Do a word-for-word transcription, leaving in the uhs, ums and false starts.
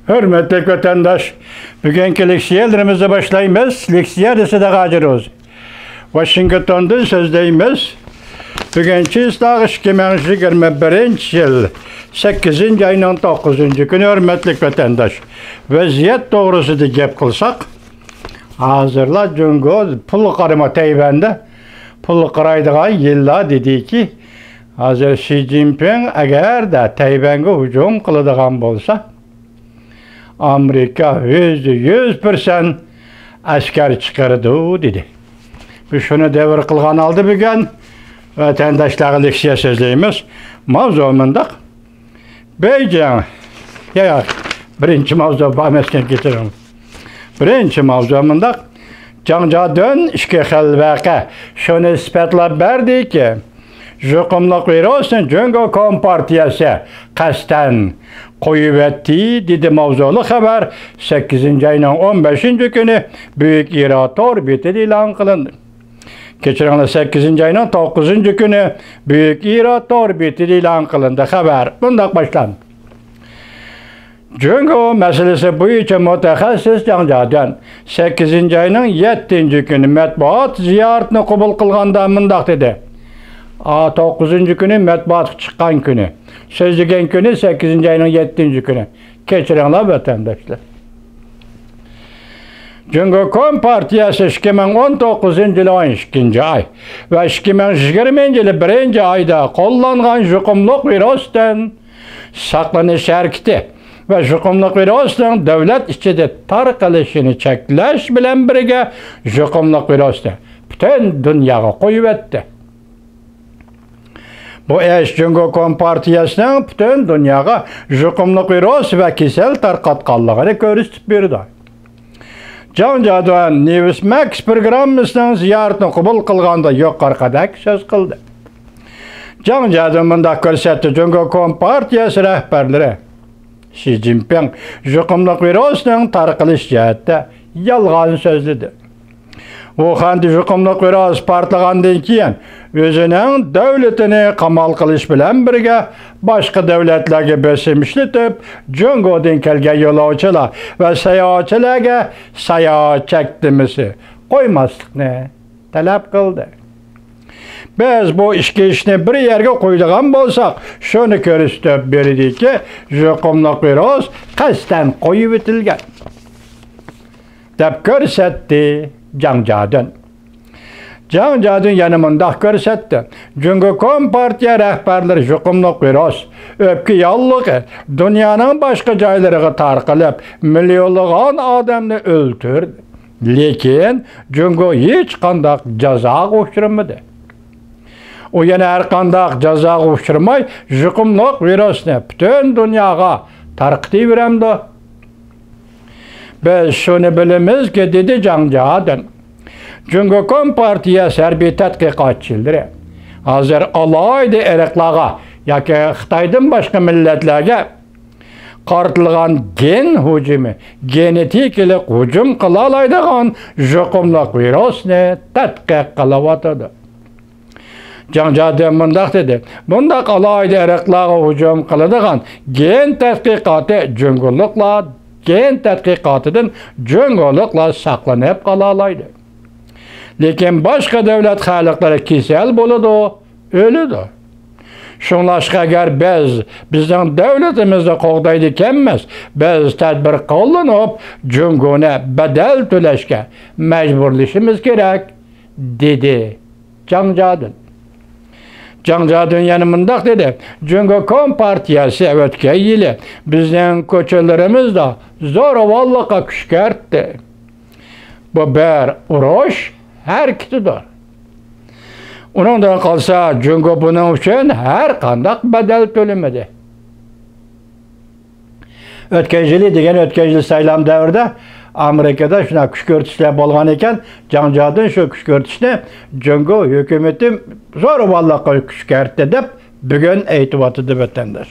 ھۆرمەتلىك ۋەتەنداش، بۈگۈنكى لېكسىيەلىرىمىزنى باشلايمىز. لېكسىيە دېسە ھاجى روزى. ۋاشىنگتوندىن سۆزلەيمىز. بۈگۈن چىسلاغ ئىككى مىڭ يىگىرمە بىرىنچى يىل سەككىزىنچى ئاينىڭ توققۇزىنچى كۈنى، ھۆرمەتلىك ۋەتەنداش. ۋەزىيەت توغرىسىدا گەپ قىلساق، ھازىرلا جۇڭگو پۇلغا قارىما تەيۋەندە، پۇلغا قارايدىغان يىللار دېدىكى، ھازىر شى جىنپىڭ ئەگەردە تەيۋەنگە ھۇجۇم قىلىدىغان بولسا، ئامېرىكا يۈزدە يۈز پىرسەنت ئەسكەر چىقىرىدۇ، دېدى. بىز شۇنى دەۋر قىلغان ھالدا بۈگۈن ۋەتەنداشلارغا لېكسىيە سۆزلەيمىز. ماۋزۇ مۇنداق. بېيجىڭ. يا، يا، بىرىنچى ماۋزۇ بار ئەمەسكەن، كەچۈرۈڭ. بىرىنچى ماۋزۇ مۇنداق. جاڭ جادۈن ئىككى خىل ۋەقە شۇنى ئىسپاتلاپ بەردىكى، يۇقۇملۇق ۋىرۇسنى جۇڭگو كومپارتىيەسى قەستەن قويۇۋەتتى، دېدى ماۋزۇلۇق خەۋەر سەككىزىنچى ئاينىڭ ئون بەشىنچى كۈنى بۈيۈك ئىرا تور بېتىدە ئېلان قىلىندى. كەچۈرۈڭلار، سەككىزىنچى ئاينىڭ توققۇزىنچى كۈنى بۈيۈك ئىرا تور بېتىدە ئېلان قىلىندى. خەۋەر مۇنداق باشلاندى. جۇڭگو مەسىلىسى بويىچە مۇتەخەسسىس جاڭ جادۈەن سەككىزىنچى ئاينىڭ يەتتىنچى كۈنى مەتبۇئات زىيارىتىنى قوبۇل قىلغاندا مۇنداق دېدى. ئا، توققۇزىنچى كۈنى مەتبۇئاتقا چىققان كۈنى. سۆزلىگەن كۈنى سەككىزىنچى ئاينىڭ يەتتىنچى كۈنى. كەچۈرۈڭلار ۋەتەنداشلار. جۇڭگو كومپارتىيەسى ئىككى مىڭ ئون توققۇزىنچى يىلى ئون ئىككىنچى ئاي ۋە ئىككى مىڭ يىگىرمىنچى يىلى بىرىنچى ئايدا قوللانغان يۇقۇملۇق ۋىرۇستىن ساقلىنىش ھەرىكىتى ۋە يۇقۇملۇق ۋىرۇسنىڭ دۆلەت ئىچىدە تارقىلىشىنى چەكلەش بىلەن بىرگە، يۇقۇملۇق ۋىرۇسنى پۈتۈن دۇنياغا قويۇۋەتتى. بۇ ئىش جۇڭگو كومپارتىيەسىنىڭ پۈتۈن دۇنياغا يۇقۇملۇق ۋىرۇس ۋە كېسەل تارقاتقانلىقىنى كۆرسىتىپ بېرىدۇ. جاڭ جادۈەن نېۋىسماكس پروگراممىسىنىڭ زىيارىتىنى قوبۇل قىلغاندا يۇقىرىقىدەك سۆز قىلدى. جاڭ جادۈەن مۇنداق كۆرسەتتى، جۇڭگو كومپارتىيەسى رەھبەرلىرى شى جىنپىڭ يۇقۇملۇق ۋىرۇسنىڭ تارقىلىش جەھەتتە يالغان سۆزلىدى. ۋۇخەندە يۇقۇملۇق ۋىرۇس پارتلىغاندىن كېيىن، ئۆزىنىڭ دۆلىتىنى قامال قىلىش بىلەن بىرگە، باشقا دۆلەتلەرگە بېسىم ئىشلىتىپ، جۇڭگودىن كەلگەن يولۇچىلار ۋە ساياھەتچىلەرگە ساياھەت چەكلىمىسى قويماسلىقنى تەلەپ قىلدى. بىز بۇ ئىككى ئىشنى بىر يەرگە قويىدىغان بولساق، شۇنى كۆرسىتىپ بېرىدۇكى، يۇقۇملۇق ۋىرۇس قەستەن قويۇۋېتىلگەن، دەپ كۆرسەتتى جاڭ جادۈەن. جاڭ جادۈەن يەنە مۇنداق كۆرسەتتى، جۇڭگو كومپارتىيە رەھبەرلىرى يۇقۇملۇق ۋىرۇس، ئۆپكە ياللۇغى دۇنيانىڭ باشقا جايلىرىغا تارقىلىپ، مىليونلىغان ئادەمنى ئۆلتۈردى. لېكىن جۇڭگو ھېچقانداق جازاغا ئۇچرىمىدى. ئۇ يەنە ھەرقانداق جازاغا ئۇچرىماي، يۇقۇملۇق ۋىرۇسنى پۈتۈن دۇنياغا تارقىتىۋېرەمدۇ؟ بىز شۇنى بىلىمىزكى، دېدى جاڭ جادۈەن، جۇڭگو كومپارتىيەسى ھەربىي تەتقىقاتچىلىرى ھازىر ئالاھىدە ئىرقلارغا ياكى خىتايدىن باشقا مىللەتلەرگە قارىتىلغان گېن ھۇجۇمى، گېنېتىكىلىق ھۇجۇم قىلالايدىغان يۇقۇملۇق ۋىرۇسنى تەتقىق قىلىۋاتىدۇ. جاڭ جادۈەن مۇنداق دېدى، بۇنداق ئالاھىدە ئىرقلارغا ھۇجۇم قىلىدىغان گېن تەتقىقاتى جۇڭگولۇقلار، گېن تەتقىقاتىدىن جۇڭگولۇقلار ساقلىنىپ قالالايدۇ. لېكىن باشقا دۆلەت خەلقلىرى كېسەل بولىدۇ، ئۆلىدۇ. شۇڭلاشقا، ئەگەر بىز بىزنىڭ دۆلىتىمىزنى قوغدايدىكەنمىز، بىز تەدبىر قوللىنىپ، جۇڭگونى بەدەل تۆلەشكە مەجبۇرلىشىمىز كېرەك، دېدى جاڭ جادۈەن. جاڭ جادۈەن يەنە مۇنداق دېدى، جۇڭگو كومپارتىيەسى ئۆتكەن يىلى بىزنىڭ كوچىلىرىمىزدا زورىۋانلىققا كۈشكۈرتتى. بۇ بىر ئۇرۇش ھەرىكىتىدۇر. ئۇنىڭدىن قالسا، جۇڭگو بۇنىڭ ئۈچۈن ھەر قانداق بەدەل تۆلىمىدى. ئۆتكەن يىلى دېگەن، ئۆتكەن يىل سايلام دەۋرىدە ئامېرىكىدا شۇنداق كۈشكۈرتۈشلەر بولغان ئىكەن، جاڭ جادۈەن شۇ كۈشكۈرتۈشنى جۇڭگو ھۆكۈمىتى زورىۋانلىققا كۈشكۈرتتى دەپ، بۈگۈن ئېيتىۋاتىدۇ ۋەتەنداش.